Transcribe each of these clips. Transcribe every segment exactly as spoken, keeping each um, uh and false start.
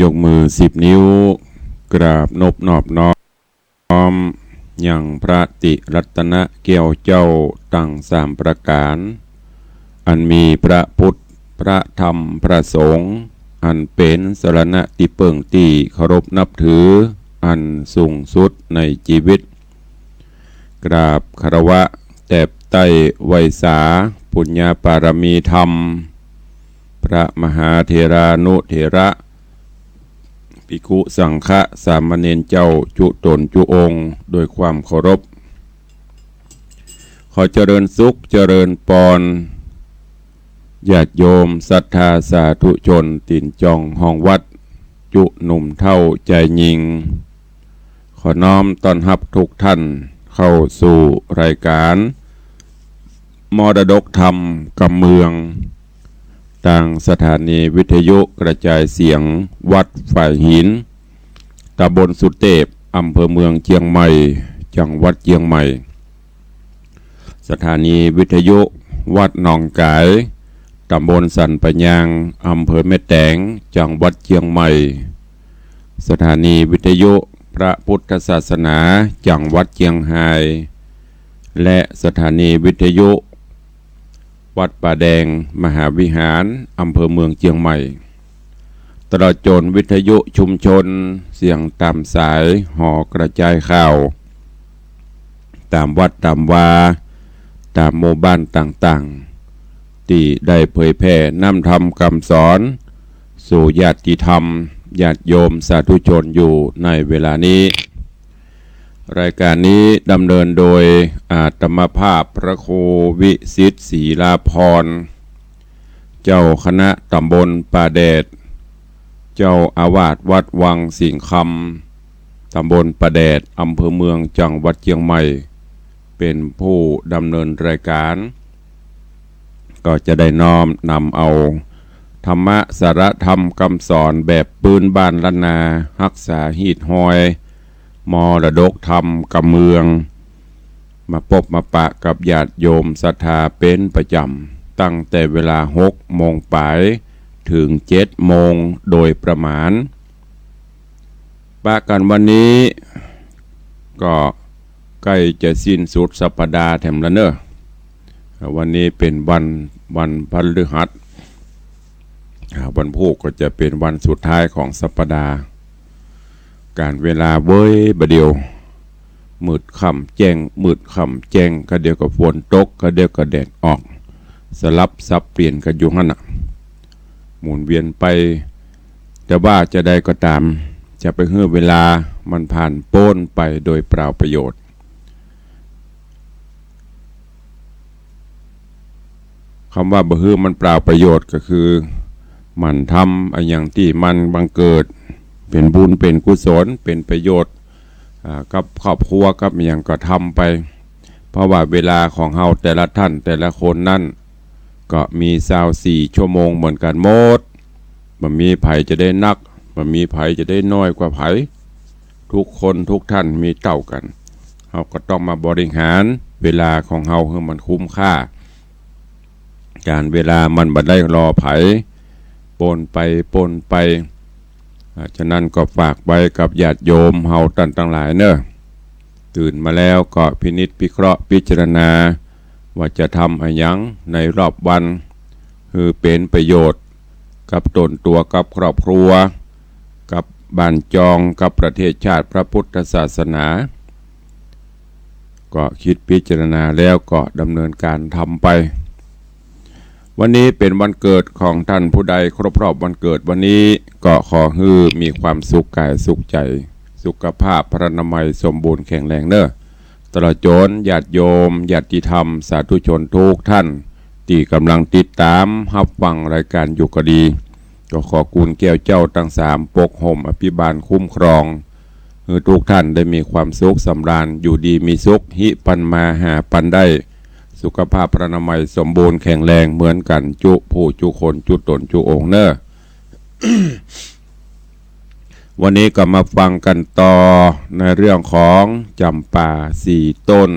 ยกมือสิบนิ้ว กราบนบนอบน้อม ยังพระติรัตนแก้วเจ้าตังสามประก๋าน อันมีพระพุทธ พระธรรม พระสงฆ์ อันเป๋นสรณะตี้เปิ้งตี้เคารพนับถือ อันสูงสุดในจีวิต กราบคารวะแตบไต้ไหว้สา ปุญญาปารมีธรรม พระมหาเถรานุเถระ ภิกขุสังฆะ สามเณรเจ้าจุ๊ต๋นจุ๊องค์ โดยความเคารพ ขอเจริญสุขเจริญปอน ญาติโยมศรัทธาสาธุชน ตี๋นจ่องห้องวัด จุ๊หนุ่มเฒ่าจายญิง ขอน้อมต้อนฮับทุกท่านเข้าสู่รายก๋าน มรดกธรรมกำเมือง ตางสถานีวิทยุกระจายเสียงวัดฝายหิน ต๋ำบลสุเตพ อำเภอเมืองเจียงใหม่ จังหวัดเจียงใหม่ สถานีวิทยุวัดหนองก๋าย ต๋ำบลสันป่ายาง อำเภอแม่แตง จังหวัดเจียงใหม่ สถานีวิทยุพระพุทธศาสนา จังหวัดเจียงฮาย และสถานีวิทยุวัดป่าแดงมหาวิหาร อำเภอเมืองเจียงใหม่ ตลอดจ๋นวิทยุชุมชน เสียงต๋ามสายหอกระจายข่าว ต๋ามวัดต๋ามวา ต๋ามหมู่บ้านต่างๆ ตี้ได้เผยแผ่น้ำธรรมกำสอน สู่ญาติธรรม ญาติโยมสาธุชนอยู่ในเวลานี้ รายก๋านนี้ดำเนินโดยอาตมาภาพพระครูวิสิทธิ์ ศรีลาภรณ์ เจ้าคณะต๋ำบลป่าแดด เจ้าอาวาสวัดวังสิงห์คำ ต๋ำบลป่าแดด อำเภอเมือง จังหวัดเจียงใหม่ เป๋นผู้ดำเนินรายก๋าน ก็จะได้น้อมนำเอาธรรมะสาระธรรมกำสอนแบบปื๊นบ้านล้านนา ฮักษาฮีตฮอย มรดกธรรมกำเมือง มาปบมาปะกับญาติโยมศรัทธาเป๋นประจ๋ำ ตั้งแต่เวลาหกโมงป๋ายเถิงเจ็ดโมงโดยประมาณ ปะกั๋นวันนี้ก็ใก้จะสิ้นสุดสัปดาห์แถมละเน่อ วันนี้เป๋นวัน วันพฤหัส อ่า วันพูกก็จะเป๋นวันสุดท้ายของสัปดาห์ ก๋าลเวลาเว้ยบ่าเดี่ยว มืดค่ำแจ้ง มืดค่ำแจ้ง คาวเดียวก็ฝนตก คาวเดียวก็แดดออก สลับสับเปลี่ยนกั๋นอยู่หั้นน่ะ หมุนเวียนไป แต่ว่าจะใดก็ต๋าม จะไปหื้อเวลามันผ่านป๊นไปโดยเปล่าประโยชน์ กำว่าบ่หื้อมันเปล่าประโยชน์ก็คือ หมั่นทำอะหยังตี้มันบังเกิด เป๋นบุญเป๋นกุศล เป๋นประโยชน์ อ่า กับครอบครัวกับอะหยังก็ทำไป เพราะว่าเวลาของเฮาแต่ละท่านแต่ละคนนั้น ก็มีซาวสี่ชั่วโมงเหมือนกั๋นหมด บ่มีใผจะได้นัก บ่มีใผจะได้น้อยกว่าใผ ทุกคนทุกท่านมีเต้ากั๋น เฮาก็ต้องมาบริหารเวลาของเฮาหื้อมันคุ้มค่า ก๋าลเวลามันบ่ได้รอใผ ป๊นไปป๊นไป อ่า ฉะนั้นก็ฝากไว้กับญาติโยมเฮาต้านตังหลายเน่อ ตื่นมาแล้วก็พินิจพิเคราะห์พิจารณา ว่าจะทำอะหยังในรอบวัน หื้อเป๋นประโยชน์กับตนตั๋วกับครอบครัว กับบ้านจอง กับประเทศชาติพระพุทธศาสนา ก็คิดพิจารณาแล้วก็ดำเนินการทำไป วันนี้เป๋นวันเกิดของท่านผู้ใดครบรอบวันเกิดวันนี้ ก็ขอหื้อมีความสุขก๋ายสุขใจ๋ สุขภาพพรรณนามัยสมบูรณ์แข็งแรงเน่อ ตลอดจ๋นญาติโยม ญาติธรรม สาธุชนทุกท่าน ตี้ก๋ำลังติดต๋ามฮับฟังรายก๋านอยู่ก็ดี ก็ขอกุณแก้วเจ้าตังสามปกห่มอภิบาลคุ้มครอง หื้อทุกท่านได้มีความสุขสำราญ อยู่ดีมีสุข ฮิปันมาหาปันได้ สุขภาพพรรณนามัยสมบูรณ์แข็งแรงเหมือนกั๋นจุผู้จุคนจุต๋นจุองค์เน่อ วันนี้ก็มาฟังกั๋นต่อในเรื่องของจ๋ำป่าสี่ต้น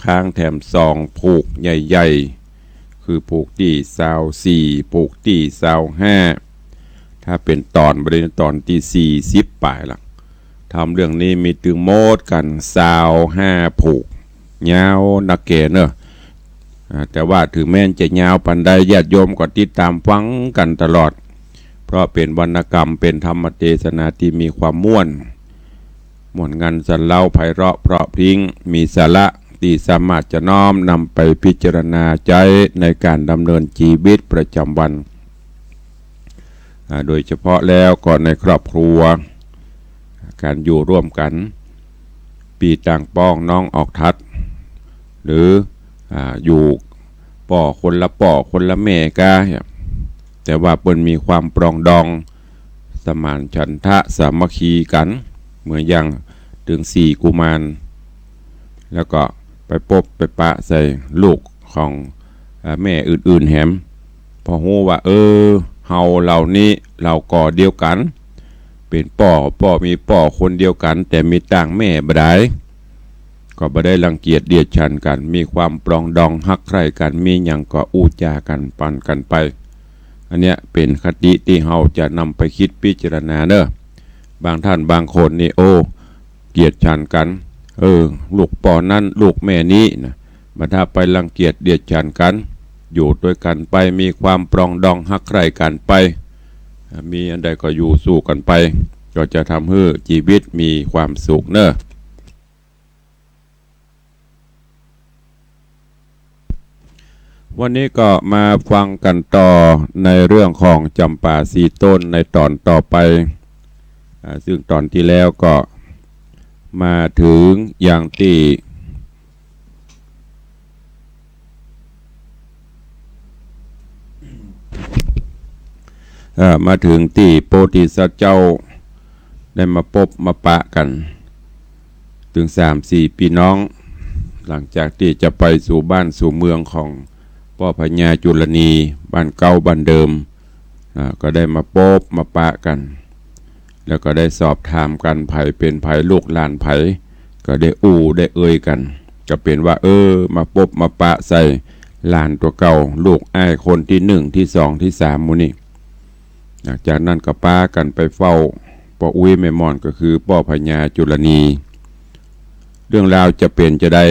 ค้างแถมสองผูกใหญ่ๆ คือผูกตี้ซาวสี่ ผูกตี้ซาวห้า ถ้าเป๋นต๋อน บ่าดนี้ต๋อนตี้สี่สิบป๋ายละ ธรรมเรื่องนี้มีตึงหมดกั๋นซาวห้าผูก ยาวนักแก่เนาะ อ่า แต่ว่าเถิงแม้นจะยาวปานใด ญาติโยมก็ติดต๋ามฟังกั๋นตลอด เพราะเป๋นวรรณกรรม เป๋นธรรมเตสนาตี้มีความม่วน ม่วนงันสันเล้า ไพเราะเพราะพริ้ง มีสาระตี้สามารถจะน้อมนำไปพิจารณาใจ๊ในก๋านดำเนินจีวิตประจ๋ำวัน อ่า โดยเฉพาะแล้วก็ในครอบครัว ก๋านอยู่ร่วมกั๋น ปี้ตางป้องน้องออกถัด หรือ อ่า อยู่ป้อคนละป้อคนละแม่กา แต่ว่าเปิ้นมีความปรองดอง สมานฉันทะสามัคคีกั๋น เหมือนอย่างตึงสี่กุมาร แล้วก็ไปปบไปปะใส่ลูกของ เอ่อ แม่อื่นๆ แหม พอฮู้ว่า เออ เฮาเหล่านี้ เฮาก่อเดียวกั๋น เป๋นป้อ ป้อมีป้อคนเดียวกั๋น แต่มีตางแม่บ่าดาย ก็บ่ได้รังเกียจเดียดฉันกั๋น มีความปรองดองฮักใคร่กั๋น มีหยังก็อู้จ๋ากั๋นปันกั๋นไป อันเนี้ยเป๋นคติตี้เฮาจะนำไปกึ๊ดพิจารณาเนาะ บางท่านบางคนนี่ โอ้ เกียดฉันกั๋น เออ ลูกป้อนั้น ลูกแม่นี้นะ บ่าถ้าไปรังเกียจเดียดฉันกั๋น อยู่ตวยกั๋นไป มีความปรองดองฮักใคร่กั๋นไป มีอันใดก็อยู่สู้กั๋นไป ก็จะทำหื้อจีวิตมีความสุขเนาะ วันนี้ก็มาฟังกั๋นต่อในเรื่องของจ๋ำปาสี่ต้นในต๋อนต่อไป อ่า ซึ่งต๋อนตี้แล้วก็มาเถิงอย่างตี้ เอ่อ มาเถิงตี้โพธิสัตว์เจ้าได้มาปบมาปะกั๋น ตึงสามสี่ปี้น้อง หลังจากตี้จะไปสู่บ้านสู่เมืองของป้อพญาจุลนี บ้านเก๊าบ้านเดิม อ่า ก็ได้มาปบมาปะกั๋น แล้วก็ได้สอบถามกั๋น ใผเป๋นใผ ลูกหลานใผ ก็ได้อู้ได้เอ่ยกั๋น ก็เป๋นว่า เออ มาปบมาปะใส่หลานตั๋วเก่า ลูกอ้ายคนตี้หนึ่ง ตี้สอง ตี้สาม หมู่นี้ หลังจากนั้นก็ปากั๋นไปเฝ้าป้ออุ๊ยแม่หม่อน ก็คือป้อพญาจุลนี เรื่องราวจะเป๋นจาใด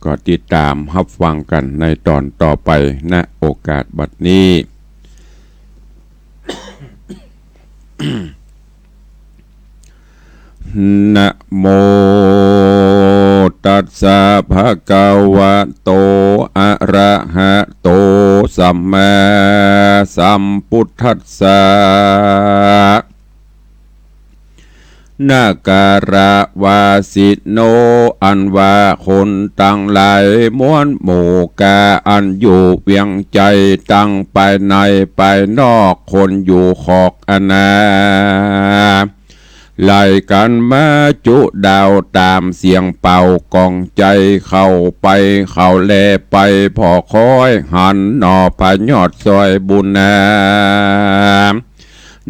ก็ติดต๋ามฮับฟังกั๋นในต๋อนต่อไป ณ โอกาสบัดนี้ นะโม ตัสสะ ภะคะวะโต อะระหะโต สัมมาสัมพุทธัสสะ นาคาระวาสิโน อันว่าคนตังหลายมวลหมู่กา อันอยู่เวียงใจ๋ตังภายในภายนอก คนอยู่ขอกอาณา ไหลกั๋นมาจุดาวต๋ามเสียงเป่ากองใจ๋ เข้าไปเข้าแลไป ผ่อคอยหันหน่อผะยอดซอยบุญนา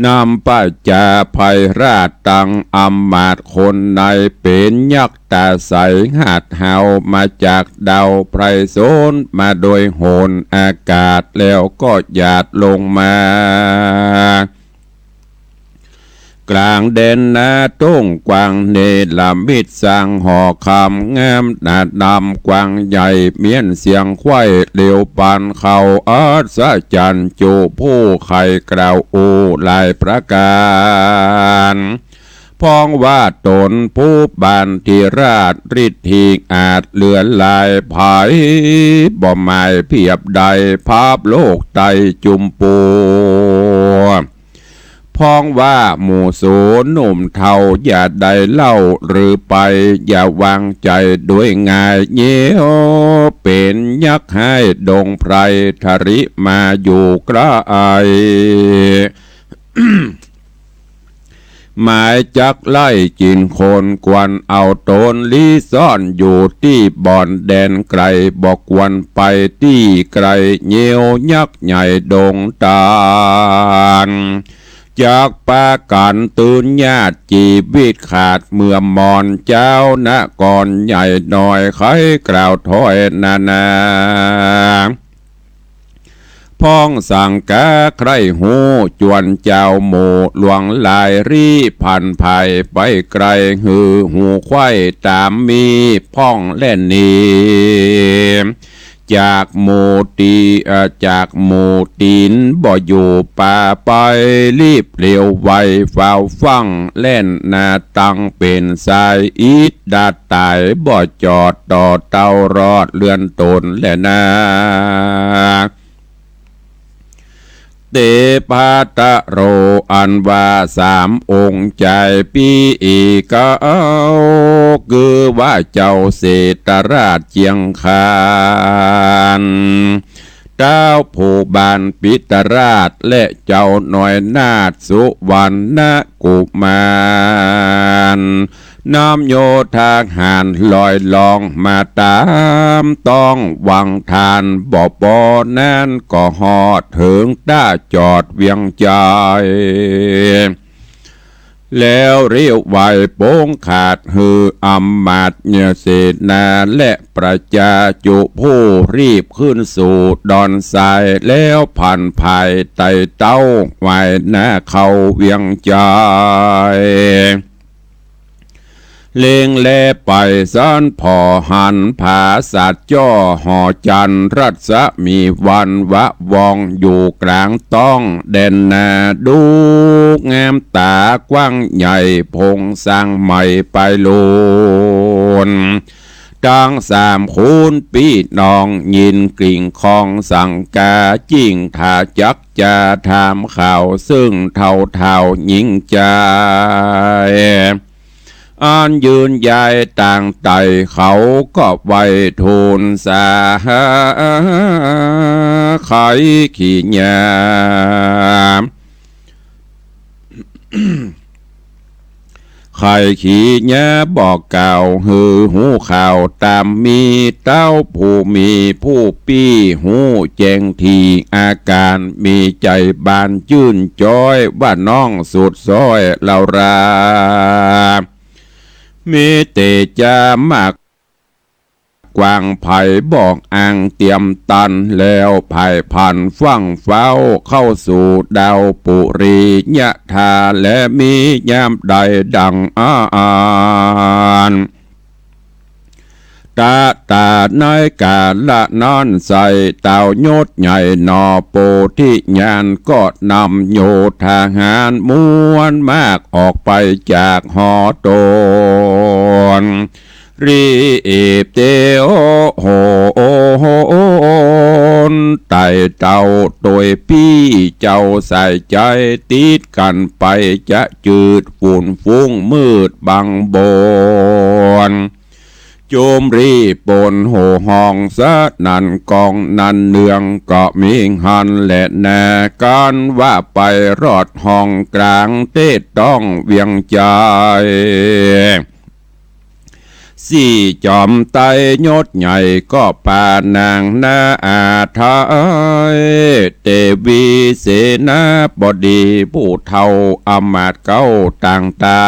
นำพญาไพราชตังอำมาตย์คนใน เป๋นยักษ์ต๋าใส หาดหาวมาจากดาวไพรสน มาโดยโหนอากาศ แล้วก็หยาดลงมา กลางแดนนาทุ่งกว้าง เนรมิตสร้างหอคำงาม หน้าดำกว้างใหญ่ เมี้ยนเสียงไขว้ เลียวปานเข้าอัศจรรย์ จุผู้ใค่กล่าวอู้หลายประก๋าน พ่องว่าต๋นผู้บานธิราช ฤทธิอาจเหลือหลาย ไผบ่หมายเทียบได้ ภาพโลกไตรจุมปู พ่องว่าหมู่สูหนุ่มเฒ่า อย่าได้เล่าหรือไป อย่าวางใจ๋โดยง่าย เยียวเป๋นยักษ์ฮ้ายดงไพร ทะริมาอยู่ใก้ หมายจักไล่กิ๋นคน ควรเอาต๋นลี้ซ่อนอยู่ตี้บ่อนแดนไก๋ บ่ควรไปตี้ไก๋ เยียวยักษ์ใหญ่ดงตาน จักปากั๋นตื่นญาติ จีวิตขาดเมื่อมอน เจ้านครใหญ่น้อย ใค่กล่าวถ้อยนานา พ่องสังกาใคร่ฮู้ จวนเจ้าหมู่หลวงหลาย รีบผันไผไปไกล หื้อฮู้ใค่ต๋ามมีพ่องแล่นหนี จากหมู่ตี๋ เอ่อ จากหมู่ตี๋นบ่อยู่ป๋าไป รีบเร็วไวฟ้าวฟั่ง แล่นหน้าตังเป๋นสาย อิดดาดต๋ายบ่จอด ต่อเต้ารอดเลือนต๋นแลนา เตปาตะโร อันว่าสามองค์จายปี้อีกเอา คือว่าเจ้าเศรษฐราชเจียงคาน เต้าผู้บานปิตราช และเจ้าน้อยนาถสุวรรณกุมาร นำโยธาหารลอยล่องมาต๋ามต้องวังทาน บ่ปอนั้นก็ฮอดเถิงต้าจอดเวียงจาย แล้วเรียวไหวโป๋งขาด หื้ออำมาตย์เสนาและประจาจุผู้รีบขึ้นสู่ดอนทราย แล้วผันไผไต่เต้าไหวหน้าเข้าเวียงจาย เล็งแลไปสันผ่อหันผาสัตว์จ้อหอจันทร์ รัศมีวันวะวองอยู่ก๋างต้องแดนนา ดูงามต๋ากว้างใหญ่ พงสร้างใหม่ไปโลน ตังสามคูณปี้น้องยินกริ่งคองสังกา จิ่งถ้าจักจาถามข่าว ซึ่งเฒ่าเฒ่าญิงจาย อันยืนยายต่างไต่ เขาก็ไหว้ทูลสาไขขีญา ไขขีญาบอกกล่าว หื้อฮู้ข่าวต๋ามมี เต้าผู้มีผู้ปี้ฮู้แจ้งที อาก๋านมีใจ๋บานจื้นจ้อย ว่าน้องสุดซ้อยเลารา มีเตจามาก กว้างไพบอกอ้างเตียมตัน แล้วไพผันฟั่งเฟ้าเข้าสู่ดาวปุรียะธา และมียามใดดังอาอัน ตะตาในกาละนั้นไส้เต้ายศใหญ่หน่อโปธิญาณ ก็นำโยธาหารมวลมากออกไปจากหอต๋น รีบเตียวโหนไต่เต้าโตยปี้เจ้าสายใจ๋ ติดกั๋นไปจะจืด ฝุ่นฟุ้งมืดบังบน จุมรีบปนโห่ฮ้องสนั่นก้อง นั้นเนืองก็มีหั้นแลนา กั๋นว่าไปรอดห้องก๋างเต๊ต้องเวียงจาย สี่จอมไตรยศใหญ่ก็ปานางนาอาไทย เตวีเสนาบดีผู้เฒ่าอำมาตย์เก๊าต่า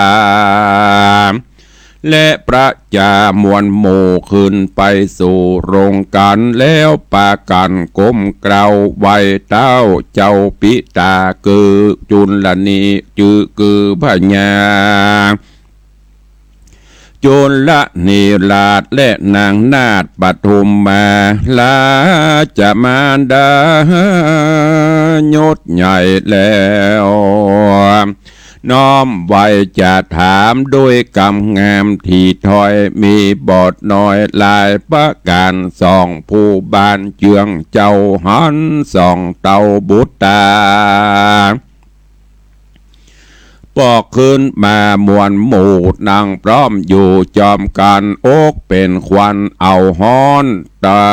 งๆ และประจามวลหมู่ขึ้นไปสู่โรงกั๋น แล้วปากั๋นก้มเกล้าไหว้เต้าเจ้าปิตา คือจุลนี จื้อคือพญา จุลนีราชและนางนาถปทุมมา ราชมารดา ยศใหญ่แล้ว น้อมไหว้จะถามด้วยกำงามถี่ถ้อย มีบทน้อยหลายประก๋าน สองผู้บานเจื้องเจ้าหัน สองเต้าบุตรา ปอกขึ้นมามวลหมู่นั่งพร้อมอยู่จอมกั๋น อกเป๋นควันเอาฮ้อน ตา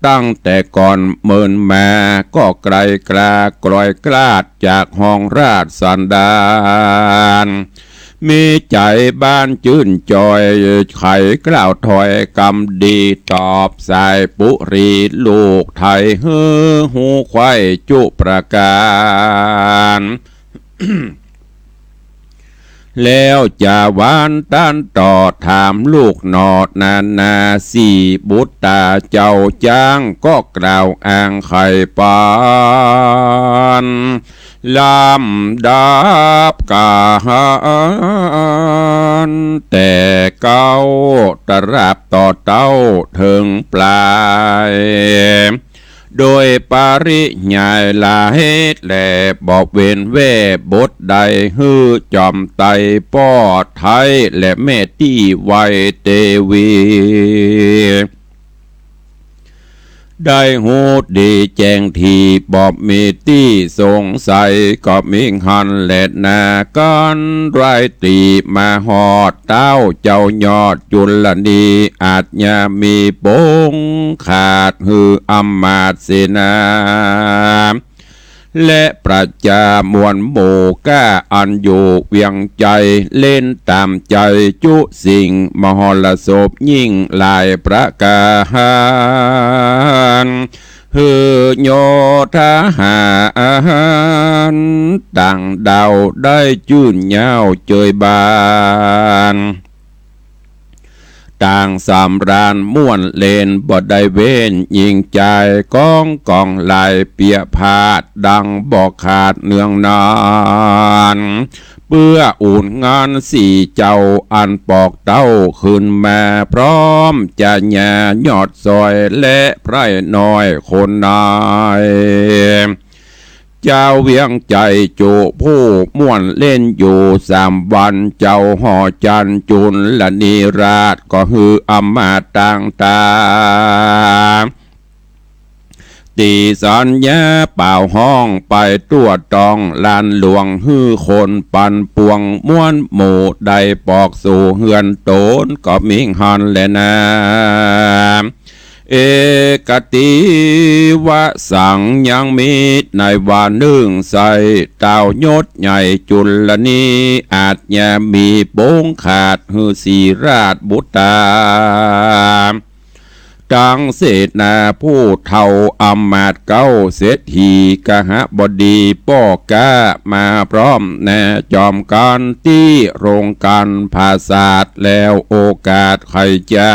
ตั้งแต่ก่อนเมินมา ก็ไกลกล้ากลอยกล้าดจากห้องราชสันดาน มีใจ๋บานจื้นจ้อย ไขกล่าวถ้อยกำดี ตอบสายปุรีลูกไทย หื้อฮู้ใค่จุประก๋าน แ แล้วจาหวันตันต่อถามลูกหน่อนานาสี่ บุตราเจ้าจ๊างก็กล่าวอ้างใค่ปาน ลำดับก๋าน แต่เก๊าตราบต่อเต้าเถิงปลาย โดยปริยายหลาย และบ่เว้นแว่บทใด หื้อจอมไตรป้อไทย และแม่ตี้ไวเตวี ได้ฮู้ดีแจ้งตี้บ่มีตี้สงสัย ก็มิหั้นแลนา กั๋นไรตี้มาฮอดเต๊าเจ้ายอดจุลนี อาจยามีปงขาดหื้ออำมาตย์เสนา และประจามวลหมู่ก้าอันอยู่เวียงไจ เล่นต๋ามใจ๋จุสิ่งมหรสพยิ่งหลายประก๋าน หื้อโยธาหารต่างด้าวได้จื้นเย้าเจยบาน ต่างสำราญม่วนเล่นบ่ได้เว้น ญิงจายก้องก๋องหลายเปียผาด ดังบ่ขาดเนืองนาน เปื้ออุ่นงานสี่เจ้าอันปอกเต้าขึ้นมา พร้อมจะญายอดซอยและไพร่น้อยคนนาย จาวเวียงไจจุผู้ม่วนเล่นอยู่สามวัน เจ้าหอจันทร์จุลนีราชก็หื้ออำมาตย์ต่างต๋า ตี้สัญญาเป่าฮ้องไปตั๋วต้องลานหลวง หื้อคนปันปวงม่วนหมู่ได้ปอกสู่เฮือนต๋น ก็มิหั้นแลนา เอกติวสังยังมีในวันนึ่งใส่ เต้ายศใหญ่จุลนี อาจยามีปงขาดหื้อสี่ราชบุตรา ตังเสนาผู้เฒ่าอำมาตย์เก๊าเศรษฐีกหบดีป้อก๊ามาพร้อมแน่จอมกั๋นตี้โรงก๋านผาสาท แล้วโอกาสใค่จา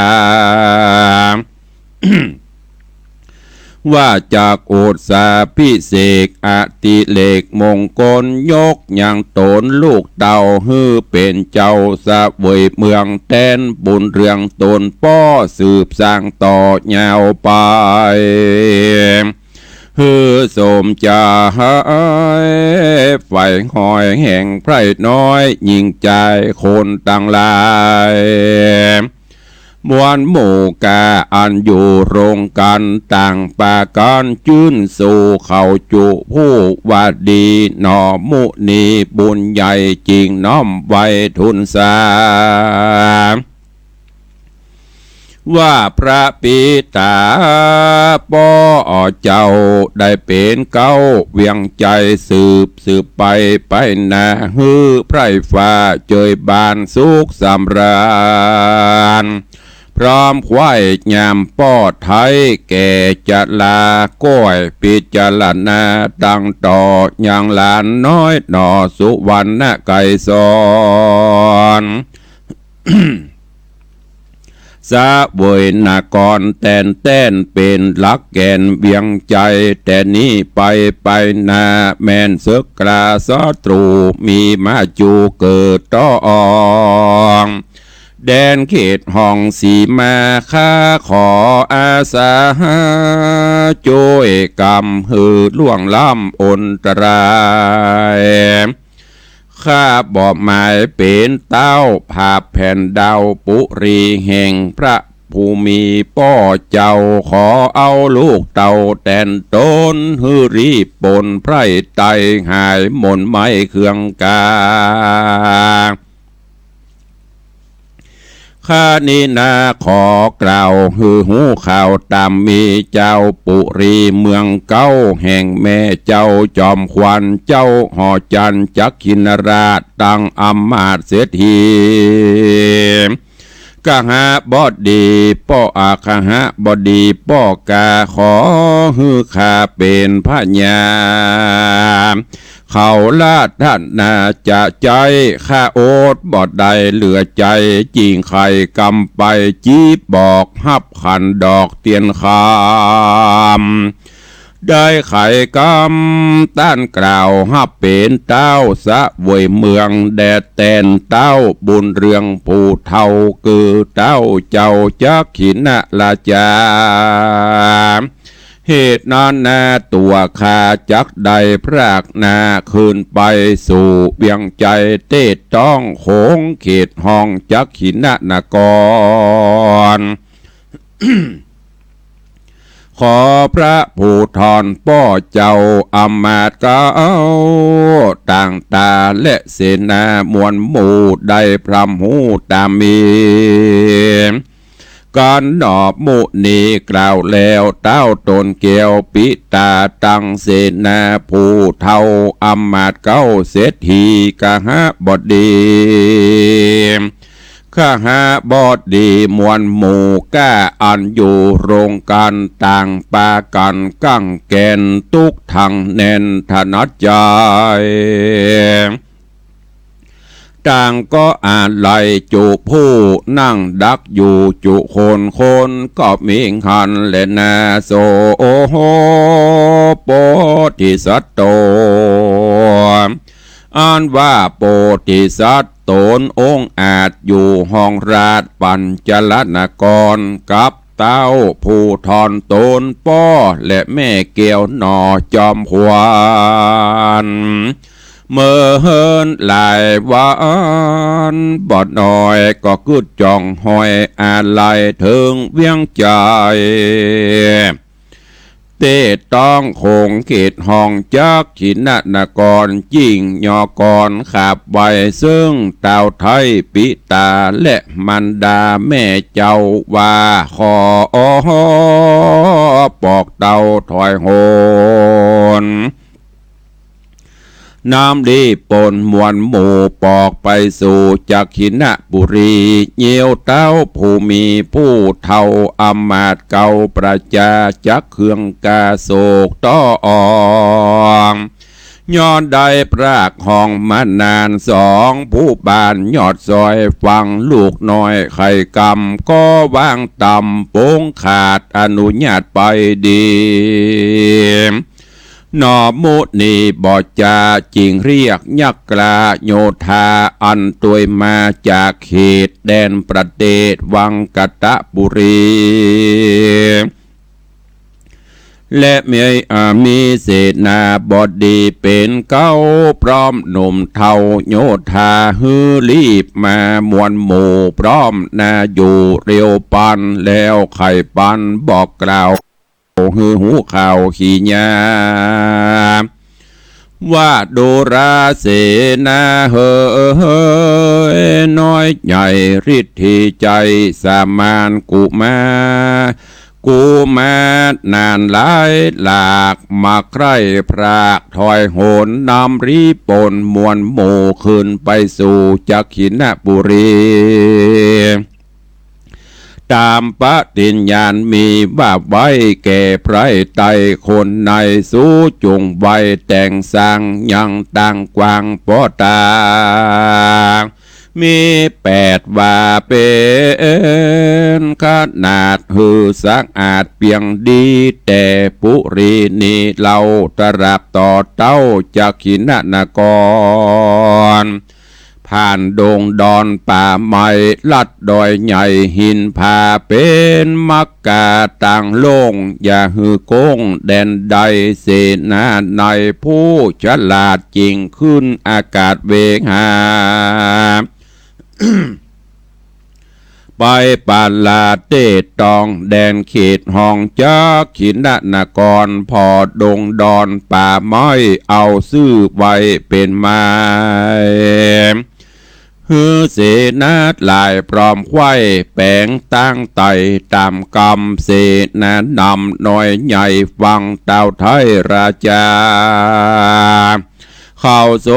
ว่าจักอุตสาพิเศษกอติเรกมงคล ยกยังต๋นลูกเต้าหื้อเป๋นเจ้าเสวยเมืองแตนบุญเรืองต๋นป้อสืบสร้างต่อยาวไป หื้อสมจายใฝ่ฮอยแห่งไพร่น้อยญิงจายคนตังหลาย มวลหมู่ก้าอันอยู่โรงก๋านต่างปากั๋นจื้นสู่เขาจุผู้ว่าดีหนอมุนีบุญใหญ่จิ่งน้อมไหว้ทูลสา ว่าพระปิตาป้อเจ้าได้เป๋นเก๊าเวียงไจสืบสืบไปไปหน้า หื้อไพร่ฟ้าเจยบานสุขสำราญ พร้อมไขว้ยามป้อไท้แก่จรา ก้อยพิจารณาตังต่อยังหลานน้อยหนอสุวรรณไกรสร เสวยนครแตนแต้นเป๋นหลักแก่นเวียงไจ แต่นี้ไปไปหน้าแม่นศึกกล้าศัตรู๋มีมาจูเกิดต้อง แดนเขตห้องสีมาข้าขออาสาจ้วยก๋ำหื้อล่วงล้ำอนตราย ข้าบ่หมายเป๋นเต้าผาบแผ่นดาวปุรีแห่งพระภูมิป้อเจ้า ขอเอาลูกเต้าแตนต๋นหื้อรีบปนไพร่ไตหายหม่นไหม้เครื่องกา ข้านี้นาขอกล่าวหื้อฮู้ข่าวต๋ามมี จาวปุรีเมืองเก๊าแห่งแม่เจ้าจอมขวัญ เจ้าหอจันทร์จักขินราช ตังอำมาตย์เศรษฐี กหบดีป้ออา กหบดีป้อก๊า ขอหื้อข้าเป๋นพญา เขาราธนาจะใจ๊ ข้าอดบ่ได้เหลือใจ๋ จึ่งไขกำไปจี๊บบอก ฮับขันดอกเตียนคำ ได้ไขกำต้านกล่าว ฮับเป๋นเต้าเสวยเมือง แด่แตนเต้าบุญเรืองผู้เฒ่า คือเต้าเจ้าจักขิณราชา เหตุนั้นนาตั๋วข้าจักได้พรากนา คืนไปสู่เวียงใจ๋ เตศต้องโขงเขตห้องจักขิณนคร ขอพระภูธรป้อเจ้าอำมาตย์เก๊า ต่างต๋าและเสนามวลหมู่ ได้พร่ำฮู้ต๋ามมี กันหนอ มุนีกล่าวแล้ว เต้าต๋นแก้วปิตา ตังเสนาผู้เฒ่าอำมาตย์เก๊า เศรษฐีกหบดี กหบดีมวลหมู่ก้า อันอยู่โรงก๋าน ต่างปากั๋นกังแก๋น ตุ๊กตังแน่นถนัดใจ๋ ต่างก็อาลัยจุผู้นั่งดักอยู่จุคน คนก็มีหั้นแลนา โส โพธิสัตว์ต๋น อันว่าโพธิสัตว์ต๋นองอาจ อยู่ห้องราชปัญจลนคร กับเต้าภูธรต๋นป้อ และแม่แก้วหนอจอมขวัญ เมินหลายวันบ่น้อย ก็กึ๊ดจ่องฮอยอาลัยเถิงเวียงใจ๋ เตศต้องโขงเขตห้องจักขิณนคร ยิ่งยอกรขาบไหว้ เซิ่งเต้าไท้ปิตา และมารดาแม่เจ้าว่า ขอปอกเต้าถอยหน นำรีบป๋นมวลหมู่ปอกไปสู่จักขิณปุรี เยียวเต้าผู้มีผู้เฒ่าอำมาตย์เก๊าประจาจักเคืองกาโศกต้อง ย้อนได้พรากห้องมานาน สองผู้บ้านยอดซอยฟัง ลูกน้อยไขกำก็วางต่ำ ปงขาดอนุญาตไปดี หนอ มุนีบ่จา จึงเรียกยักษ์กล้าโยธา อันตวยมาจากเขตแดนประเทศวังกตปุรี และมี อ่า มีเสนาบดีเป๋นเก๊า พร้อมหนุ่มเฒ่าโยธา หื้อรีบมามวลหมู่พร้อมนา อยู่เร็วปัน แล้วไขปันบอกกล่าว หื้อฮู้ข่าวขีญา ว่าดูราเสนาเหย น้อยใหญ่ฤทธีใจ๋ สามานกุมาร กุมารนานหลายหลาก มาใคร่พรากถอยหน นำรีบป๋นมวลหมู่ คืนไปสู่จักขิณปุรี ต๋ามปฏิญญาณมีว่าไว้ แก่ใผไต้คนใน สูจุ่งไว้แต่งสร้างยังตางกว้างปอตาง มีแปดวาเป๋นขนาด หื้อสะอาดเปียงดี แต่ปุรีนี้เล่า ตราบต่อเต้าจักขิณนคร ผ่านดงดอนป่าไม้ ลัดดอยใหญ่หินผา เป๋นมักกาตางโล่ง อย่าหื้อโก้งแดนใด เสนาในผู้ฉลาด จึงขึ้นอากาศเวหา ไปปาลาเตศต้องแดนเขตห้องจักขิณนคร ผ่อดงดอนป่าไม้ เอาซื่อไว้เป๋นไม้ หื้อเสนาหลายพร้อมไขว้แป๋งตั้งไต่ต๋ามกำ เสนานำน้อยใหญ่ฟังเต้าไท้ราชา เขาส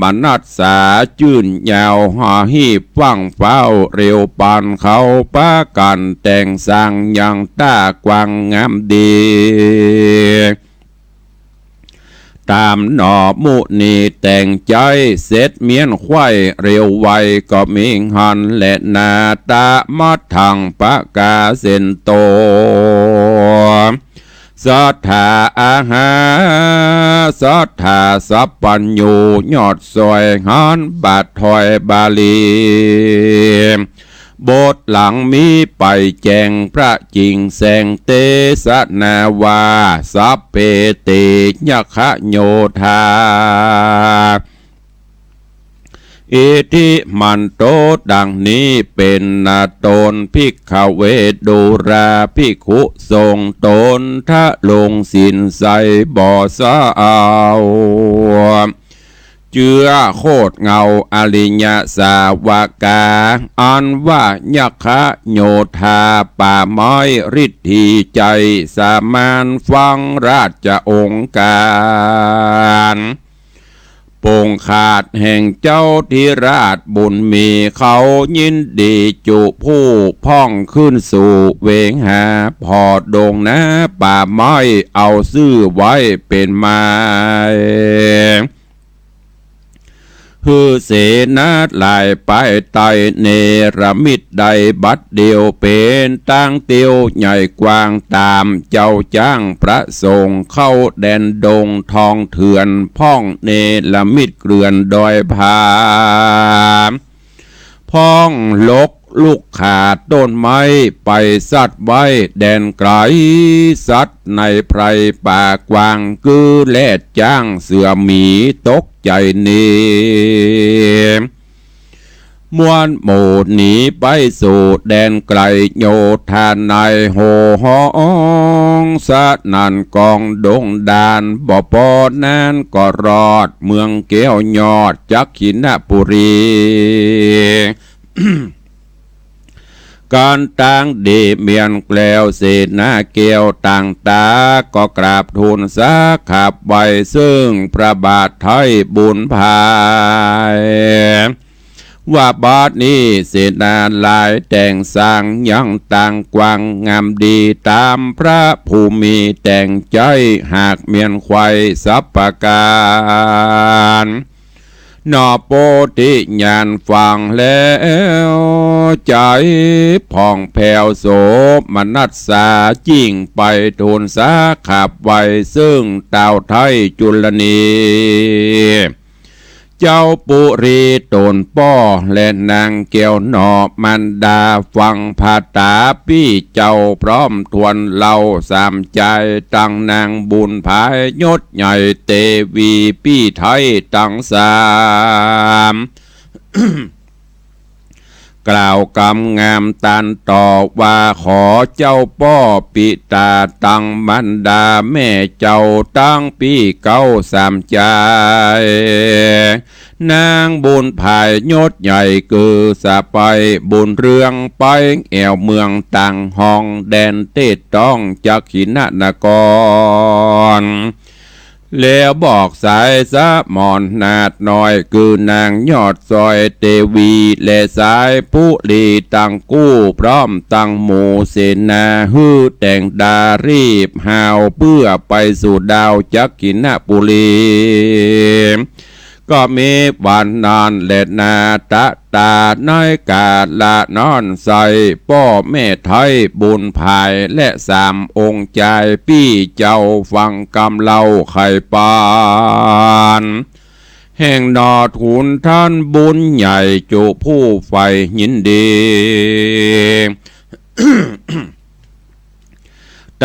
มนัสสาจื้นยาว หาฮีบฟั่งฟ้าวเร็วปาน เขาปากั๋นแต่งสร้างยังต้ากว้างงามดี ต๋ามหนอ มุนีแต่งใจ๋เสร็จเมี้ยนไขว้ เร็วไวก็มีหั้นแลนา ตะมะทังปะกาเสนโต สัตถาอาหา สัตถาสัพพัญญู ยอดสอยหันบาทถอยบาลี บทหลังมีไปแจ้งพระจิ่งแสงเตสนาว่า สัพเพติยักขโยธา อิทธิมันโต ดังนี้เป๋นนา ตน ภิกขเว ดูราภิกขุสงฆ์ ตนทะลงศีลใสบ่สาว เจื้อโคตรเงาอริยสาวกา อันว่ายักขโยธาป่าไม้ ฤทธีใจ๋สามารถฟังราชองค์ก๋าร ปงคาดแห่งเจ้าธิราชบุญมี เขายินดีจุผู้พ่องขึ้นสู่เวหา ผ่อดงนาป่าไม้ เอาซื่อไว้เป๋นไม้ หื้อเสนาหลายไปไต่ เนรมิตได้บัดเดียว เป๋นตางเตียวใหญ่กว้าง ต๋ามเจ้าจ้างประสงค์ เข้าแดนดงทองเถื่อน พ่องเนรมิตเกลื่อนดอยผา พ่องลกลุกขาต้นไม้ ไปสัตว์ไว้แดนไก๋ สัตว์ในไพรป่ากว้าง กือแรดจ๊างเสือหมี ตกใจ๋นี้ ม้วนหมู่หนีไปสู่แดนไก๋ โยธาในโห่ฮ้องสนั่นกองดงด่าน บ่ปอนั้นก็รอดเมืองแก้วยอดจักขินปุรี ก๋านตางดีเมียนแกล้ว เสนาแก้วต่างต๋า ก็กราบทูลสาขับไหว้ ซึ่งพระบาทไท้บุญผาย ว่าบัดนี้เสนาหลายแต่งสร้างยังตางกว้างงามดี ต๋ามพระผู้มีแต่งใจ๊ หากเมียนไขว้สัพพะก๋าน หนอโปธิญาณฟังแล้ว ใจ๋ผ่องแผ้วโสมนัสสา ยิ่งไปทูลสาขับไหว้ ซึ่งต้าวไท้จุลนี เจ้าปุรีต๋นป้อ และนางแก้วหนอมารดา ฟังผาต๋าปี้เจ้าพร้อมถ้วนเล่า สามจายตังนางบุญผายยศใหญ่ เตวีปี้ไท้ตังสาม กล่าวกำงามตันต่อว่า ขอเจ้าป้อปิต๋าตังมารดาแม่เจ้าตังปี้เก๊าสามจาย นางบุญผายยศใหญ่กือสะใป๊บุญเรืองไปแอ่วเมืองต่างห้องแดนเตศต้องจักขินนคร แล้วบอกสายสมรนาถน้อย คือนางยอดสอยเตวี และสายปุรีตังกู้ พร้อมตังหมู่เสนา หื้อแต่งดารีบฮาว เปื้อไปสู่ดาวจักขินปุรี ก็มีวันนั้นแลนา ตะต๋าในก๋าละนั้นไส้ ป้อแม่ไท้บุญผาย และสามองค์จายปี้เจ้าฟังกำเล่าไขปาน แห่งหนอทูลต้านบุญใหญ่จุผู้ใฝ่ยินดี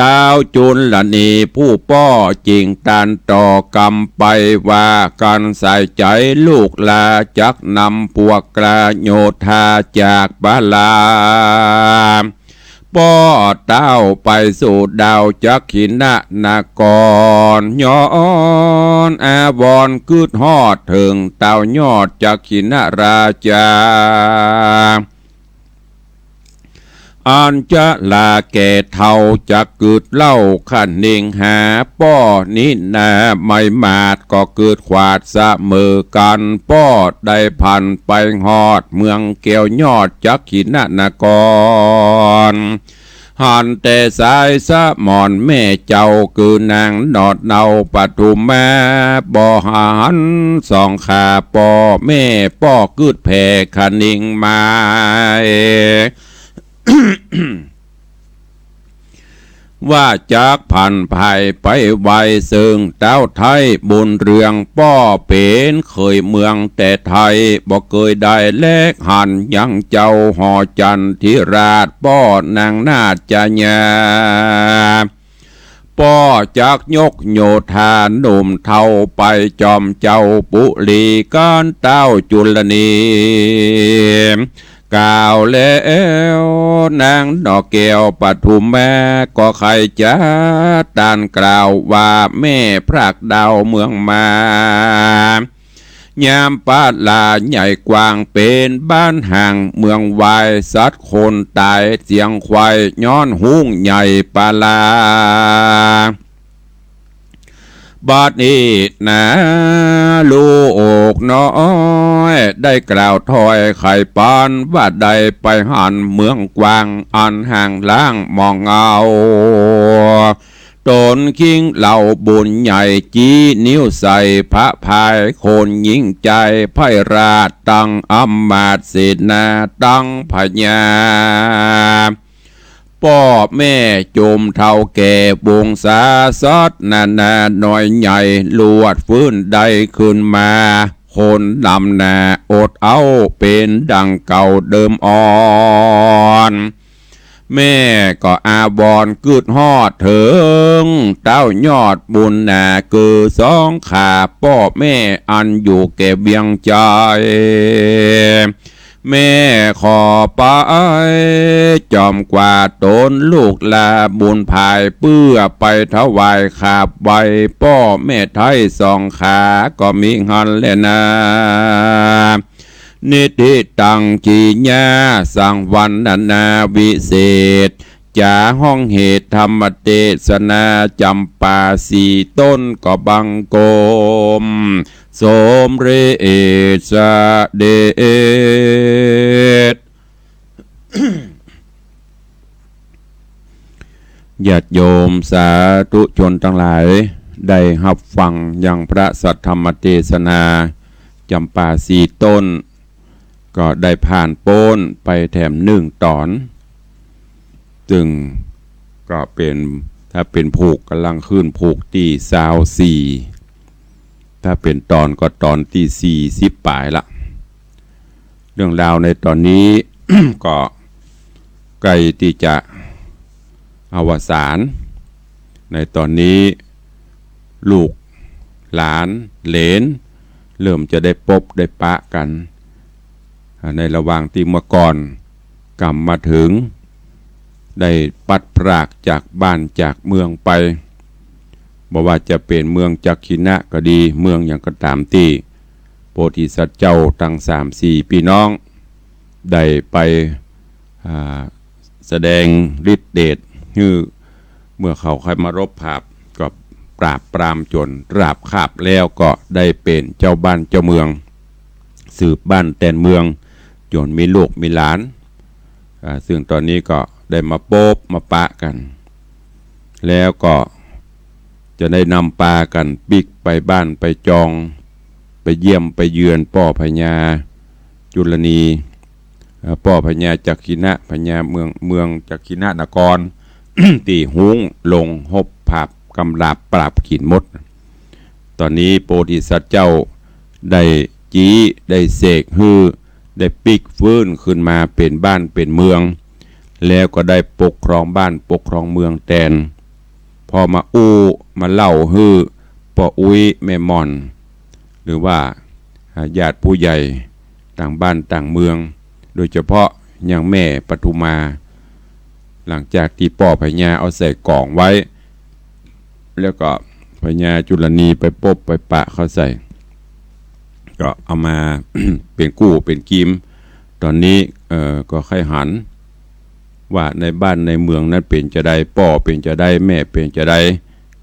ต้าวจุลนีผู้ป้อจึ่งตรัสต่อกำไปว่า กันสายใจ๋ลูกหลาจักนำปวกกาโยธาจากบาลา ป้อต้าวไปสู่ดาวจักขินนคร ย้อนอาวรณ์กึ๊ดฮอดเถิงต้าวยอดจักขินราชา อันจะลาแก่เฒ่าจักกึ๊ดเล่าคะนิงหา ป้อนี้นาไม่หมาดก็กึ๊ดขวาดเสมอกั๋น ป้อได้ผ่านไปฮอดเมืองแก้วยอดจักขินนคร หันแต่สายสะหมอนแม่เจ้า คือนางหนอดเนาปทุมมา บ่หันสองขาป้อแม่ป้อกึ๊ดแผ่คะนิงมา ว่าจักผันภายไปไหว้เซิงเต้าไทยบุญเรือง ป้อเป๋นเขยเมืองแต่ไทย บ่เกยได้แลหันยังเจ้าหอจันทิราช ป้อนางนาฏจญา ป้อจักยกโยธาหนุ่มเฒ่าไปจอมเจ้าปุรี ก้านเต้าจุลนี กล่าวแล้วนางหนอแก้วปทุมมา ก็ใค่จะต้านกล่าวว่าแม่พรากดาวเมืองมา ยามปาลาใหญ่กว้างเป๋นบ้านห่างเมืองวาย สัตว์คนต๋ายเสียงควายย้อนฮุ้งใหญ่ปาลา บัดนี้นาลูกน้อยได้กล่าวถ้อยไขปันว่าได้ไปหันเมืองกว้างอันห่างล้างหมองเหงา ต๋นคิงเหล่าบุญใหญ่จี้นิ้วใส่พระพายคนยิ่งใจ๋ ไพร่ราชตังอำมาตย์เสนาตังพญา ป้อแม่จุมเฒ่าแก่วงศาสัตว์นานาน้อยใหญ่ ลวดฟื้นได้ขึ้นมา คนนำหน้าอดเอาเป๋นดังเก่าเดิมอ่อน แม่ก็อาวรณ์กึ๊ดฮอดเถิง เต้ายอดบุญหนาคือสองขาป้อแม่อันอยู่แก่เวียงจันทน์ แม่ขอไปจอมกว่าต๋นลูกลาบุญภาย เปื้อไปถวายขาบไหว้ป้อแม่ไท้สองขา ก็มีหั้นแลนา นิทธิตัง กิริยาสังวรรณนาวิเศษ จ๋าฮ้องเหตุธรรมเตสนา จ๋ำปาสี่ต้นก็บังคมสมเร็จเสด็จ ญาติโยมสาธุชนตังหลาย ได้ฮับฟังยังพระสัทธรรมเตสนาจ๋ำปาสี่ต้น ก็ได้ผ่านป๊นไปแถมนึ่งต๋อน ซึ่งก็เป๋น ถ้าเป๋นผูกก๋ำลังขึ้นผูกตี้ซาวสี่ ถ้าเป๋นต๋อนก็ต๋อนตี้สี่สิบป๋ายละ เรื่องราวในต๋อนนี้ ก็ใก้ตี้จะอวสาน ในต๋อนนี้ลูกหลานเหลนเริ่มจะได้ปบได้ปะกั๋น ในระหว่างตี้เมื่อก่อนกำมาเถิง ได้พลัดพรากจากบ้านจากเมืองไป บ่ว่าจะเป๋นเมืองจักขิณะก็ดี เมืองหยังก็ต๋ามตี้ โพธิสัตว์เจ้าตังสามสี่ปี้น้อง ได้ไป อ่า แสดงฤทธิ์เดชหื้อ เมื่อเขาใค่มารบผาบ ก็ปราบปรามจ๋นราบคาบแล้ว ก็ได้เป๋นเจ้าบ้านเจ้าเมือง สืบบ้านแตนเมือง จ๋นมีลูกมีหลาน อ่า ซึ่งต๋อนนี้ก็ได้มาปบมาปะกั๋น แล้วก็จะได้นำปากั๋นปิ๊กไปบ้านไปจอง ไปเยี่ยมไปเยือนป้อพญาจุลนี เอ่อ ป้อพญาจักขิณะ พญาเมือง เมืองจักขิณะนคร ตี้ฮุ้งลงฮบผาบกำราบปราบขิณมด ต๋อนนี้โพธิสัตว์เจ้าได้จี๊ได้เสกหื้อ ได้ปิ๊กฟื้นขึ้นมาเป๋นบ้านเป๋นเมือง แล้วก็ได้ปกครองบ้านปกครองเมืองแตน พอมาอู้มาเล่าหื้อป้ออุ๊ยแม่หม่อน หรือว่า อ่า ญาติผู้ใหญ่ต่างบ้านต่างเมือง โดยเฉพาะยังแม่ปทุมา หลังจากตี้ป้อพญาเอาใส่ก๋องไว้ แล้วก็พญาจุลนีไปปบไปปะเข้าใส่ ก็เอามา เป๋นกู้เป๋นกีม ต๋อนนี้ เอ่อ ก็ใค่หัน ว่าในบ้านในเมืองนั้นเป๋นจาใด ป้อเป๋นจาใด แม่เป๋นจาใด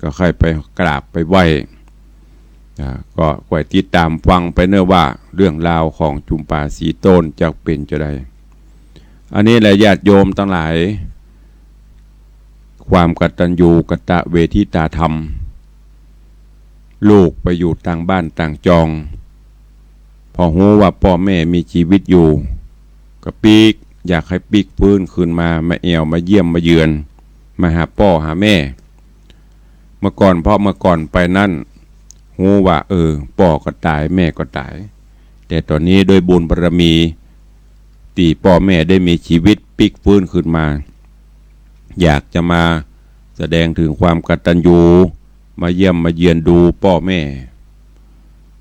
ก็ใค่ไปกราบไปไหว้ อ่า ก็คอยติดต๋ามฟังไปเนาะว่าเรื่องราวของจ๋ำปาสี่ต้นจะเป๋นจาใด อันนี้แหละญาติโยมตังหลาย ความกตัญญูกตเวทิตาธรรม ลูกไปอยู่ต่างบ้านต่างจอง พอฮู้ว่าป้อแม่มีจีวิตอยู่ ก็ปิ๊ก อยากหื้อปิ๊กฟื้นคืนมา มาแอ่ว มาเยี่ยม มาเยือน มาหาป้อหาแม่ เมื่อก่อน เพราะเมื่อก่อนไปนั้น ฮู้ว่า เออ ป้อก็ต๋าย แม่ก็ต๋าย แต่ต๋อนนี้ด้วยบุญบารมี ตี้ป้อแม่ได้มีจีวิตปิ๊กฟื้นคืนมา อยากจะมาแสดงเถิงความกตัญญู มาเยี่ยมมาเยียนดูป้อแม่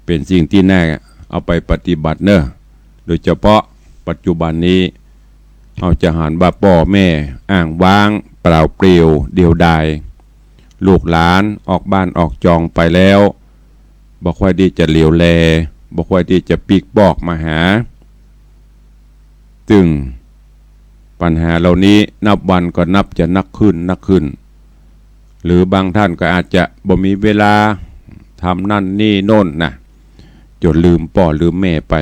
เป๋นสิ่งตี้น่าเอาไปปฏิบัติเน่อ โดยเฉพาะปัจจุบันนี้ เฮาจะหันว่าป้อแม่อ้างว้าง เปล่าเปลี่ยว เดี่ยวดาย ลูกหลานออกบ้านออกจองไปแล้ว บ่ค่อยตี้จะเหลียวแล บ่ค่อยตี้จะปิ๊กปอกมาหา ตึงปัญหาเหล่านี้นับวันก็นับจะหนักขึ้น หนักขึ้น หรือบางท่านก็อาจจะบ่มีเวลาทำนั่นนี่โน่นนะ จ๋นลืมป้อลืมแม่ไป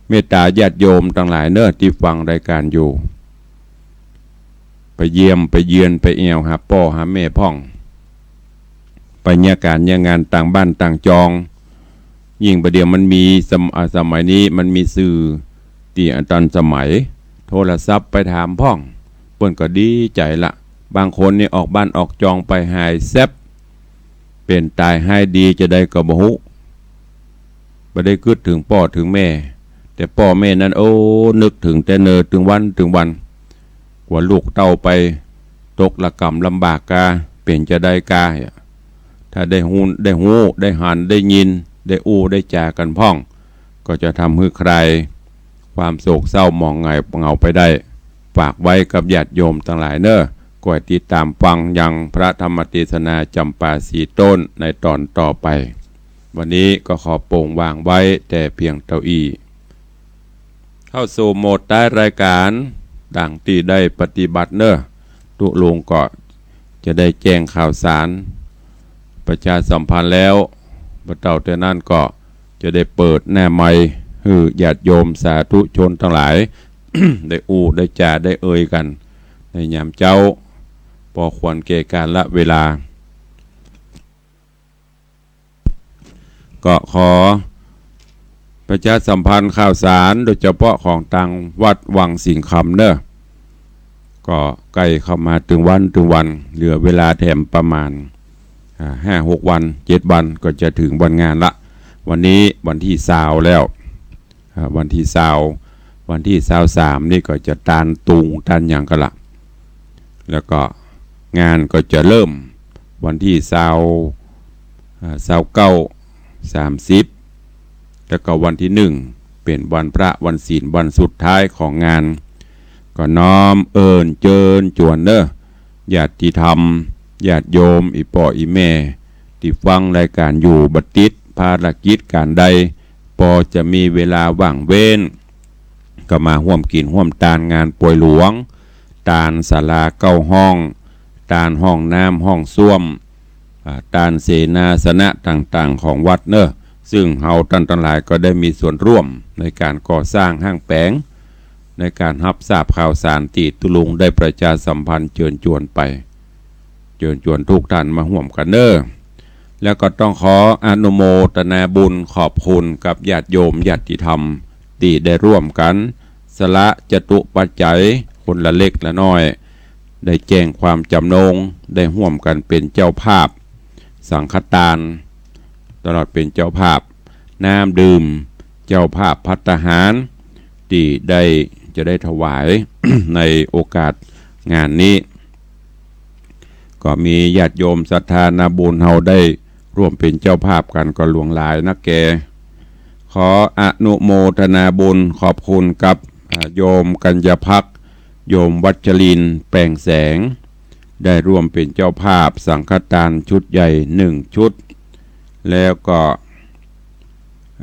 เมตตาญาติโยมตังหลายเน่อ ตี้ฟังรายก๋านอยู่ ไปเยี่ยมไปเยียน ไปแอ่วหาป้อหาแม่พ่อง ไปเยียะก๋านเยียะงานต่างบ้านต่างจอง ยิ่งบ่าเดี่ยวมันมีสม- อ่า สมัยนี้มันมีสื่อตี้อันตันสมัย โทรศัพท์ไปถามพ่อง เปิ้นก็ดีใจ๋ละ บางคนนี่ออกบ้านออกจองไปหายแซ็บ เป๋นต๋ายหายดีจาใดก็บ่ฮู้ บ่ได้กึ๊ดเถิงป้อเถิงแม่ แต่ป้อแม่นั้น โอ้ นึกเถิงแต่เนินเถิงวันเถิงวัน กว่าลูกเต้าไปตกระก๋ำลำบากกา เป๋นจาใดกา ถ้าได้ฮู้ ได้ฮู้ ได้หัน ได้ยิน ได้อู้ ได้จ๋ากั๋นพ่อง ก็จะทำหื้อคลายความโศกเศร้าหมองหงายเหงาไปได้ ฝากไว้กับญาติโยมตังหลายเน่อ ก้อยติดต๋ามฟังยังพระธรรมเตสนาจ๋ำปาสีต้นในต๋อนต่อไป วันนี้ก็ขอโป่งวางไว้แต่เปียงเต้าอี้ เข้าสู่โหมดต้ายรายก๋าน ดังตี้ได้ปฏิบัติเน่อ ตุ๊ลุงก็จะได้แจ้งข่าวสาร ประชาสัมพันธ์แล้ว บ่าเต้าแต่นั้นก็จะได้เปิดหน้าไมค์หื้อญาติโยมสาธุชนตังหลาย ได้อู้ได้จ๋าได้เอ่ยกั๋น ในยามเจ๊า ปอควรแก่กาละเวลา ก็ขอประชาสัมพันธ์ข่าวสาร โดยเฉพาะของตางวัดวังสิงห์คำเน่อ ก็ใก้เข้ามาตึงวันตึงวัน เหลือเวลาแถมประมาณ อ่า ห้าหกวัน เจ็ดวัน ก็จะเถิงวันงานละ วันนี้วันตี้ซาวแล้ว อ่า วันตี้ซาว วันตี้ซาวสามนี่ก็จะตานตุงตานหยังกั๋นละ แล้วก็งานก็จะเริ่มวันตี้ซาว อ่า ซาวเก้า สามสิบ แล้วก็วันตี้หนึ่งเป๋นวันพระวันศีลวันสุดท้ายของงาน ก็น้อมเอิญเจิญจวนเน่อ ญาติธรรม ญาติโยม อี่ป้ออี่แม่ ตี้ฟังรายก๋านอยู่ บ่ติดภารกิจก๋านใด ปอจะมีเวลาว่างเว้น ก็มาฮ่วมกิ๋นฮ่วมตานงานปวยหลวง ตานศาลาเก้าห้อง ตานห้องน้ำห้องส้วม อ่า ตานเสนาสนะต่างๆ ของวัดเน่อ ซึ่งเฮาต้านตังหลายก็ได้มีส่วนร่วมในก๋านก่อสร้างห้างแป๋ง ในก๋านฮับทราบข่าวสารตี้ตุ๊ลุงได้ประชาสัมพันธ์เจิญจวนไป เจิญจวนทุกท่านมาฮ่วมกั๋นเน่อ แล้วก็ต้องขออนุโมทนาบุญขอบคุณกับญาติโยมญาติธรรมตี้ได้ร่วมกั๋นสละจตุปัจจัยคนละเล็กละน้อย ได้แจ้งความจ๋ำนง ได้ฮ่วมกั๋นเป๋นเจ้าภาพสังฆตาน ตลอดเป๋นเจ้าภาพน้ำดื่ม เจ้าภาพภัตตาหาร ตี้ได้ จะได้ถวาย ในโอกาสงานนี้ ก็มีญาติโยมศรัทธานาบุญเฮาได้ร่วมเป๋นเจ้าภาพกั๋นก็หลวงหลายนักแก ขออนุโมทนาบุญขอบคุณกับ อ่า โยมกัญญาภักดิ์ โยมวัชรินทร์ แปลงแสง ได้ร่วมเป๋นเจ้าภาพสังฆตานชุดใหญ่หนึ่งชุด แล้วก็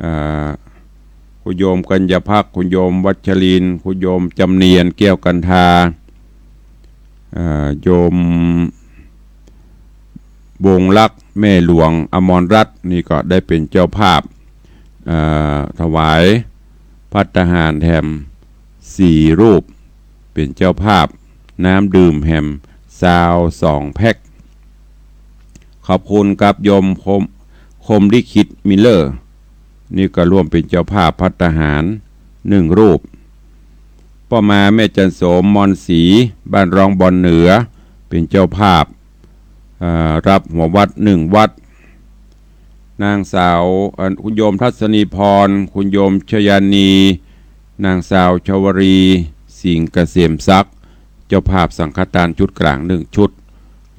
อ่า คุณโยมกัญญาภักดิ์ คุณโยมวัชรินทร์ คุณโยมจำเนียน แก้วกันทา อ่า โยมวงศ์ลักษณ์ แม่หลวงอมรรัตน์ นี่ก็ได้เป๋นเจ้าภาพ อ่า ถวายภัตตาหารแถมสี่รูป เป๋นเจ้าภาพน้ำดื่มแถม ซาวสองแพ็ค ขอบคุณกับโยมคม คมลิขิตมิลเลอร์ นี่ก็ร่วมเป๋นเจ้าภาพภัตตาหารหนึ่งรูป ป้อมาแม่จันโสม มอนศรี บ้านรองบอนเหนือ เป๋นเจ้าภาพ อ่า รับหัววัตรหนึ่งวัตร นางสาว เอ่อ คุณโยมทัศนีพร คุณโยมชยานี นางสาวชวรี สิงห์เกษมศักดิ์ เจ้าภาพสังฆทานชุดกลางหนึ่งชุด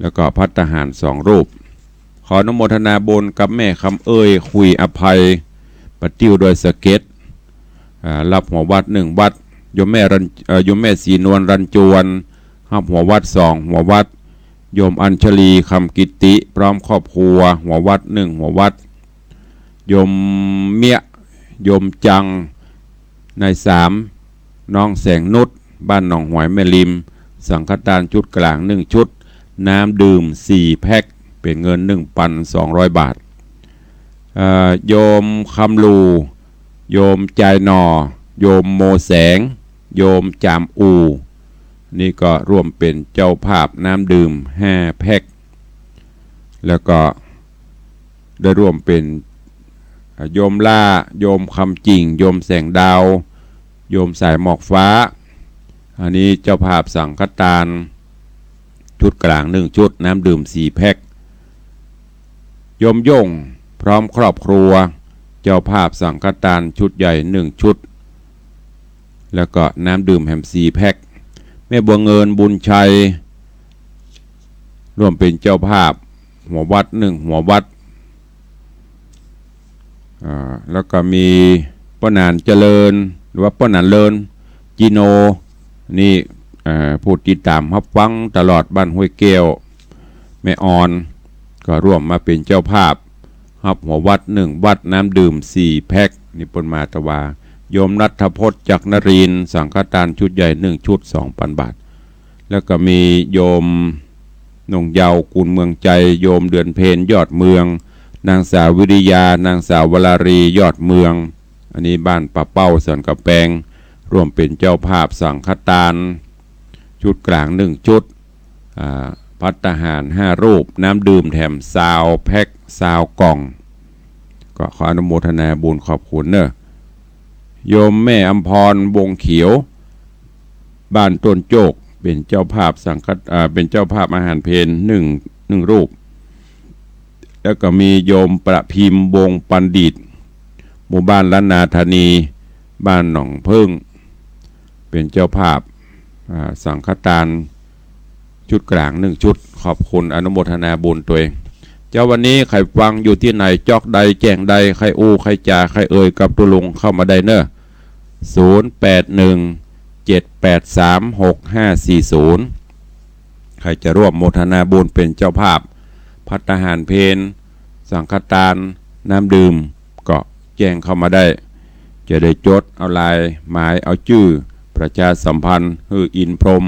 แล้วก็ภัตตาหารสองรูป ขออนุโมทนาบุญกับแม่คำเอ่ย ขุยอภัย ป้าติ้วดอยสะเก็ด อ่า รับหัววัตรหนึ่งวัตร โยมแม่รัน เอ่อ โยมแม่ศรีนวล รันจวน รับหัววัตรสองหัววัตร โยมอัญชลี คำกิตติ พร้อมครอบครัว หัววัตรหนึ่งหัววัตร โยมเมียะ โยมจัง นายสาม น้องแสงนุช บ้านหนองหอยแม่ริม สังฆทานชุดกลางหนึ่งชุด น้ำดื่มสี่แพ็ค เป๋นเงินหนึ่งพันสองร้อยบาท เอ่อ โยมคำหลู่ โยมจายหน่อ โยมโมแสง โยมจามอู นี่ก็ร่วมเป๋นเจ้าภาพน้ำดื่มห้าแพ็ค แล้วก็ได้ร่วมเป๋น อ่า โยมล่า โยมคำจิ่ง โยมแสงดาว โยมสายหมอกฟ้า อันนี้เจ้าภาพสังฆทานชุดกลางหนึ่งชุด น้ำดื่มสี่แพ็ค โยมโย่งพร้อมครอบครัว เจ้าภาพสังฆทานชุดใหญ่หนึ่งชุด แล้วก็น้ำดื่มแหมสี่แพ็ค แม่บัวเงิน บุญชัย ร่วมเป๋นเจ้าภาพหัววัตรหนึ่งหัววัตร อ่า แล้วก็มีป้อหนานเจริญ หรือว่าป้อหนานเลิน จีโน นี่ เอ่อ ผู้ติดตามฮับฟังตลอด บ้านห้วยแก้ว แม่ออน ก็ร่วมมาเป๋นเจ้าภาพ ฮับหัววัตรหนึ่งวัตร น้ำดื่มสี่แพ็ค นี่เปิ้นมาตะวา โยมณัฐพจน์ จักรนรินทร์ สังฆทานชุดใหญ่หนึ่งชุด สองพันบาท แล้วก็มีโยมนงเยาว์ กุลเมืองใจ โยมเดือนเพ็ญ ยอดเมือง นางสาววิริยา นางสาววลารี ยอดเมือง อันนี้บ้านป่าเป้า สันกำแปง ร่วมเป๋นเจ้าภาพสังฆทานชุดกลางหนึ่งชุด อ่า ภัตตาหารห้ารูป น้ำดื่มแถมซาวแพ็ค ซาวกล่อง ก็ขออนุโมทนาบุญขอบคุณเนอะ โยมแม่อำพร วงเขียว บ้านต้นโจก เป๋นเจ้าภาพสังฆท- อ่า เป๋นเจ้าภาพอาหารเพลหนึ่ง หนึ่งรูป แล้วก็มีโยมประพิมพ์ วงศ์ปัณฑิต หมู่บ้านล้านนาธานี บ้านหนองเพิ่ง เป๋นเจ้าภาพ อ่า สังฆทานชุดกลางหนึ่งชุด ขอบคุณอนุโมทนาบุญตวย เจ้า วันนี้ใผฟังอยู่ตี้ไหน จ๊อกใด แจ้งใด ใผอู้ ใผจ๋า ใผเอ่ยกับตุ๊ลุงเข้ามาได้เนอะ ศูนย์แปดหนึ่ง เจ็ดแปดสาม หกห้าสี่ศูนย์ ใผจะร่วมโมทนาบุญเป๋นเจ้าภาพ ภัตตาหารเพล สังฆทาน น้ำดื่ม ก็แจ้งเข้ามาได้ จะได้จดเอาลายหมาย เอาจื้อ ประชาสัมพันธ์ หื้ออินพรหม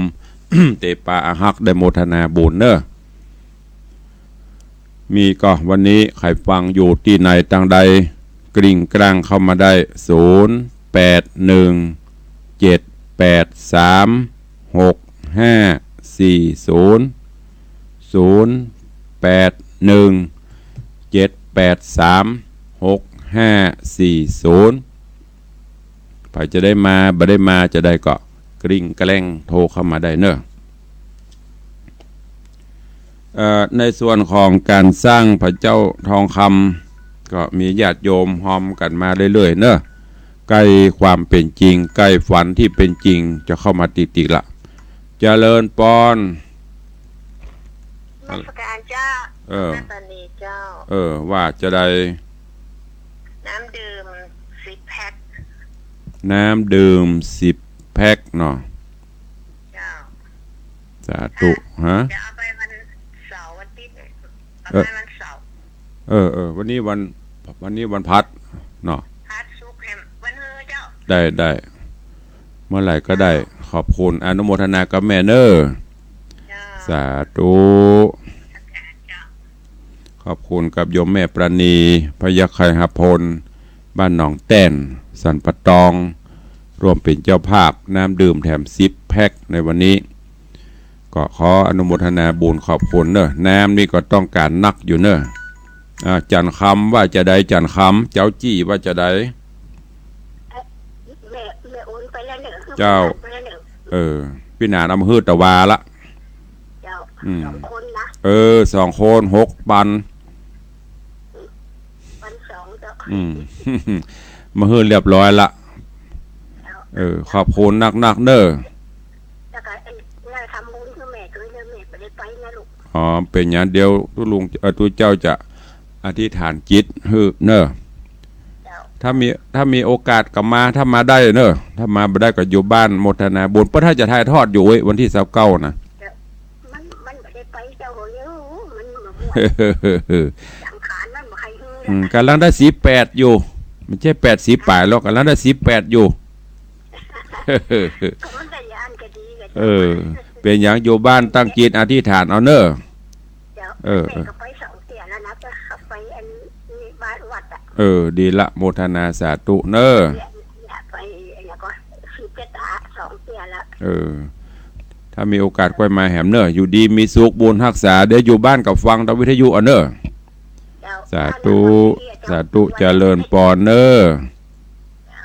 เตปาอาฮักได้โมทนาบุญเนอะ มีก็วันนี้ใผฟังอยู่ตี้ไหนตางใด กริ่งกร้างเข้ามาได้ ศูนย์แปดหนึ่ง เจ็ดแปดสาม หกห้าสี่ศูนย์ ศูนย์แปดหนึ่ง เจ็ดแปดสาม หกห้าสี่ศูนย์ ใผจะได้มา บ่ได้มาจะได้ก็กริ่งแกล้งโทรเข้ามาได้เนอะ เอ่อ ในส่วนของก๋านสร้างพระเจ้าทองคำ ก็มีญาติโยมฮอมกั๋นมาเรื่อยๆ เนอะ ใก้ความเป๋นจริง ใก้ฝันตี้เป๋นจริง จะเข้ามาติดๆ ละ เจริญปอน นมัสก๋านเจ้า เออ แม่ปราณีเจ้า เออ ว่าจะได้ น้ำดื่มสิบแพ็ค น้ำดื่มสิบแพ็คเนาะ เจ้า สาธุ ฮะ เดี๋ยวเอาไปวันเสาร์วันอาทิตย์เนี่ย เอาไปวันเสาร์ เออ เออ วันนี้วัน วันนี้วันพฤหัสเนาะ พฤหัส ศุกร์ แหมวันฮือเจ้า ได้ ได้ เมื่อไหร่ก็ได้ ขอบคุณ อนุโมทนากับแม่เนอะ เจ้า สาธุ ขอบคุณกับโยมแม่ปราณี พยัคฆไคหพล บ้านหนองแต้น สันป่าตอง ร่วมเป๋นเจ้าภาพน้ำดื่มแถมสิบแพ็คในวันนี้ ก็ขออนุโมทนาบุญขอบคุณเนอะ น้ำนี่ก็ต้องก๋านนักอยู่เนอะ อ่า จันทร์คำว่าจะใด จันทร์คำ เจ้าจี้ว่าจะใด แม่ แม่โอนไปแล้วเนอะ เจ้า ไปแล้วเนอะ เออ ปี้หนานเอามาหื้อตะวาละ เจ้า อืม สองคนนะ เออ สองคน หกปัน ปันสองเจ้า อืม มาหื้อเรียบร้อยละ เจ้า เออ ขอบคุณนักๆ เนอะ แล้วก็ไอ้ แล้วทำบุญหื้อแม่ตวยเนอะ แม่บ่ได้ไปนะลูก อ๋อ เป๋นหยัง เดี๋ยวตุ๊ลุง เอ่อ ตุ๊เจ้าจะอธิษฐานจิตหื้อเนอะ เจ้า ถ้ามี ถ้ามีโอกาสก็มา ถ้ามาได้เนอะ ถ้ามาบ่ได้ก็อยู่บ้านโมทนาบุญ เปิ้นถ้าจะถ่ายทอดอยู่เว้ย วันตี้ซาวเก้านะ เจ้า มัน มันบ่ได้ไปเจ้า โห เยอะ มันบ่ม่วน สังขารมันบ่ใค่หื้อ อืม ละ ก๋ำลังได้สี่แปดอยู่ บ่ใจ้แปดสิบป๋ายหรอก ก๋ำลังได้สี่แปดอยู่ มันก็ย้านก็ดีกัน เออ เป๋นหยัง อยู่บ้านตั้งจิตอธิษฐานเอาเนอะ เจ้า เออ แม่ก็ไปสองเตื้อแล้วนะ ก็ไปอันนี้บ้านวัดอะ เออ ดีละ โมทนาสาธุเนอะ เนี่ย เนี่ยไป แล้วก็สิบเอ็ดอะ สองเตื้อละ เออ ถ้ามีโอกาสก้อยมาแหมเนอะ อยู่ดีมีสุข บุญฮักษา เดี๋ยวอยู่บ้านก็ฟังตางวิทยุเอาเนอะ เจ้า สาธุ สาธุ เจริญปอนเนอะ เจ้า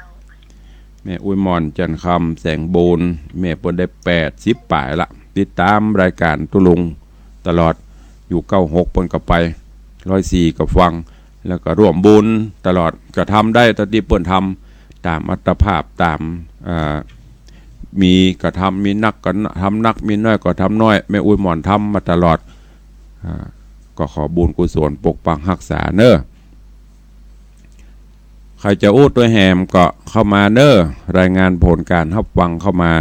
แม่อุ๊ยหม่อน จันทร์คำ แสงบูรณ์ แม่เปิ้นได้แปดสิบป๋ายละ ติดตามรายก๋านตุ๊ลุงตลอด อยู่เก้าหกเปิ้นก็ไป ร้อยสี่ก็ฟัง แล้วก็ร่วมบุญตลอด ก็ทำได้เต้าตี้เปิ้นทำ ต๋ามอัตภาพ ต๋าม อ่า มีก็ทำ มีนักก็ทำนัก มีน้อยก็ทำน้อย แม่อุ๊ยหม่อนทำมาตลอด อ่า ก็ขอบุญกุศลปกปักฮักษาเนอะ ใผจะอู้ตวยแหมก็เข้ามาเนอะ รายงานผลก๋านฮับฟังเข้ามา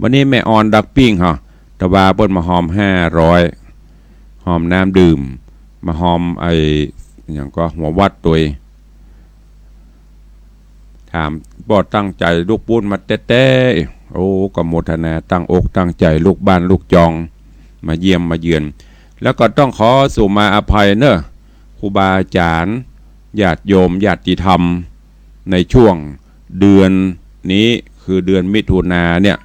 วันนี้แม่ออนดักปิ้งเหรอ ตะวาเปิ้นมาฮอมห้าร้อย ฮอมน้ำดื่ม มาฮอมไอ้ หยังก็หัววัดตวย ถามป้อตั้งใจ๋ลุกปู๊นมาแต๊ๆ โอ้ ก็โมทนาตั้งอกตั้งใจ๋ลุกบ้านลุกจอง มาเยี่ยมมาเยือน แล้วก็ต้องขอสุมาอภัยเนอะ ครูบาอาจ๋ารย์ ญาติโยม ญาติธรรม ในช่วงเดือนนี้ คือเดือนมิถุนาเนี่ย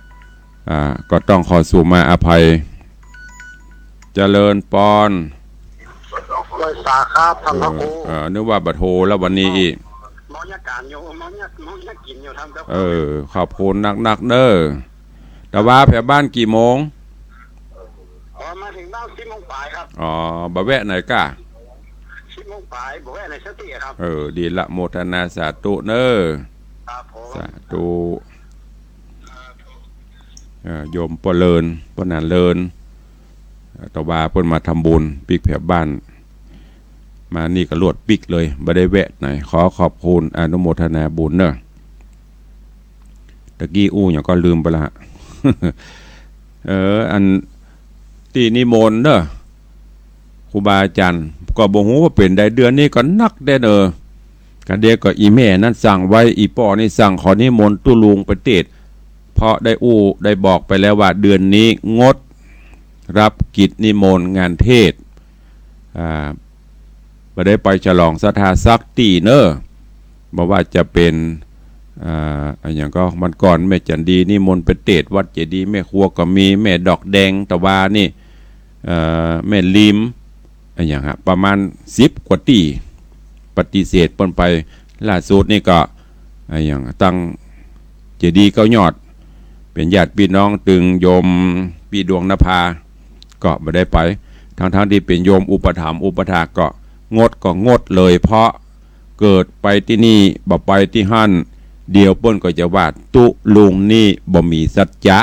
อ่า ก็ต้องขอสุมาอภัย เจริญปอน ไหว้สาครับ ท่านพระครู เออ เออ นึกว่าบ่โทรแล้ววันนี้อีก เมาเยียะก๋านอยู่ เมาเยียะ เมาเยียะกิ๋นอยู่ ท่านพระครู เออ ขอบคุณนักๆ เนอะ ตะวาแผวบ้านกี่โมง อ๋อ มาเถิงบ้านสิบโมงป๋ายครับ อ๋อ บ่แวะไหนก้า สิบโมงป๋าย บ่แวะไหนสักตี้ครับ เออ ดีละ โมทนาสาธุเนอะ ครับผม สาธุ เอ่อ โยมป้อเลิน ป้อหนานเลิน เอ่อ ตะวาเปิ้นมาทำบุญปิ๊กแผวบ้าน มานี่ก็ลวดปิ๊กเลย บ่ได้แวะไหน ขอขอบคุณ อนุโมทนาบุญเนอะ ตะกี้อู้หยังก็ลืมไปละ เออ อันตี้นิมนต์เนอะ ครูบาอาจ๋ารย์ ก็บ่ฮู้ว่าเป๋นใด เดือนนี้ก็นักแต๊เนอะ กะเดียวก็อี่แม่นั้นสั่งไว้ อี่ป้อนี่สั่งขอนิมนต์ตุ๊ลุงไปเตสน์ เพราะได้อู้ได้บอกไปแล้วว่าเดือนนี้งดรับกิจนิมนต์งานเทศน์ อ่า บ่ได้ไปฉลองศรัทธาสักตี้เนอะ บ่ว่าจะเป๋น อ่า อะหยังก็ วันก่อนแม่จั๋นดีนิมนต์ไปเตสน์วัดเจดีย์แม่ครัวก็มี แม่ดอกแดงตะวานี่ เอ่อ แม่ลีม อะหยังฮะ ประมาณสิบกว่าตี้ ปฏิเสธเปิ้นไป ล่าสุดนี่ก็ อะหยัง ตังเจดีย์เก้ายอด เป๋นญาติปี้น้องตึงโยมปี้ดวงนภา ก็บ่ได้ไป ทั้งๆ ตี้เป๋นโยมอุปถัมภ์อุปถาก ก็งดก็งดเลย เพราะเกิดไปตี้นี่ บ่ไปตี้หั้น เดี๋ยวเปิ้นก็จะว่าตุ๊ลุงนี่บ่มีสัจจะ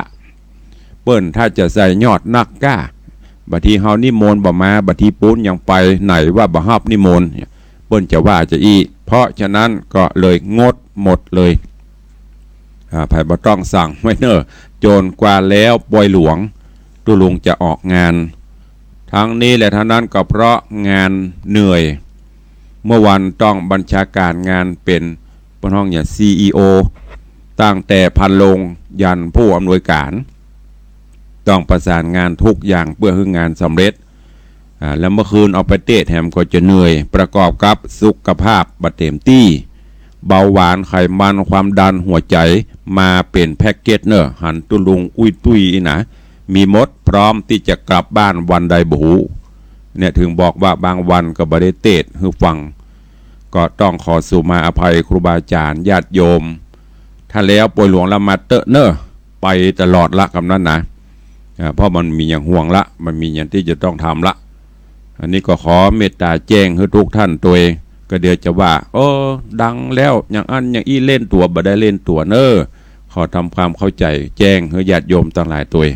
เปิ้นถ้าจะใส่ยอดนักก้า บางทีเฮานิมนต์บ่มา บางทีปู๊นยังไปไหนว่าบ่ฮับนิมนต์ เปิ้นจะว่าจะอี้ เพราะฉะนั้นก็เลยงดหมดเลย อ่า ใผบ่ต้องสั่งไว้เน่อ จ๋นกว่าแล้วปอยหลวง ตุ๊ลุงจะออกงาน ทั้งนี้และทั้งนั้นก็เพราะงานเหนื่อย เมื่อวันต้องบัญชาการงานเป๋น เปิ้นฮ้องหยัง ซีอีโอ ตั้งแต่พันโรงยันผู้อำนวยการ ต้องประสานงานทุกอย่างเปื้อหื้องานสำเร็จ อ่า แล้วเมื่อคืนออกไปเตสน์แหมก็จะเหนื่อย ประกอบกับสุขภาพบ่เต๋มตี้ เบาหวาน ไขมัน ความดัน หัวใจ๋ มาเป๋นแพ็กเกจเน่อ หันตุ๊ลุงอุ้ยตุ้ยอี้นะ มีหมด พร้อมตี้จะกลับบ้านวันใดบ่ฮู้ เนี่ย เถิงบอกว่าบางวันก็บ่ได้เตสน์หื้อฟัง ก็ต้องขอสุมาอภัยครูบาอาจ๋ารย์ญาติโยม ถ้าแล้วป่วยหลวงละหมาดเต๊อะเน่อ ไปตลอดละกำนั้นนะ อ่า เพราะมันมีอย่างห่วงละ มันมีอย่างตี้จะต้องทำละ อันนี้ก็ขอเมตตาแจ้งหื้อทุกท่านตวย ก็เดี๋ยวจะว่า เออ ดังแล้ว อย่างอั้นอย่างอี้ เล่นตั๋ว บ่ได้เล่นตั๋วเน่อ ขอทำความเข้าใจ๋แจ้งหื้อญาติโยมตังหลายตวย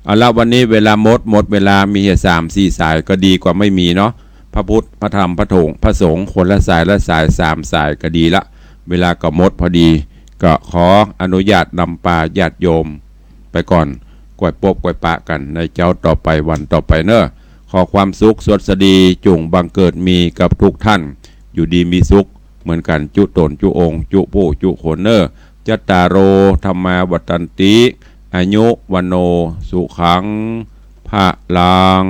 เอาละ วันนี้เวลาหมด หมดเวลา มีเหียสามสี่สายก็ดีกว่าไม่มีเนาะ พระพุทธ พระธรรม พระถง พระสงฆ์ คนละสายละสาย สามสายก็ดีละ เวลาก็หมดพอดี ก็ขออนุญาตนำปาญาติโยมไปก่อน ก่อยปบก่อยปะกั๋นในเจ๊าต่อไปวันต่อไปเน่อ ขอความสุขสวัสดีจุ่งบังเกิดมีกับทุกท่าน อยู่ดีมีสุขเหมือนกั๋นจุ๊ต๋นจุ๊องค์จุ๊ผู้จุ๊คนเน่อ จัตตาโร ธัมมา วัฑฒันติ อายุ วัณโณ สุขัง พลัง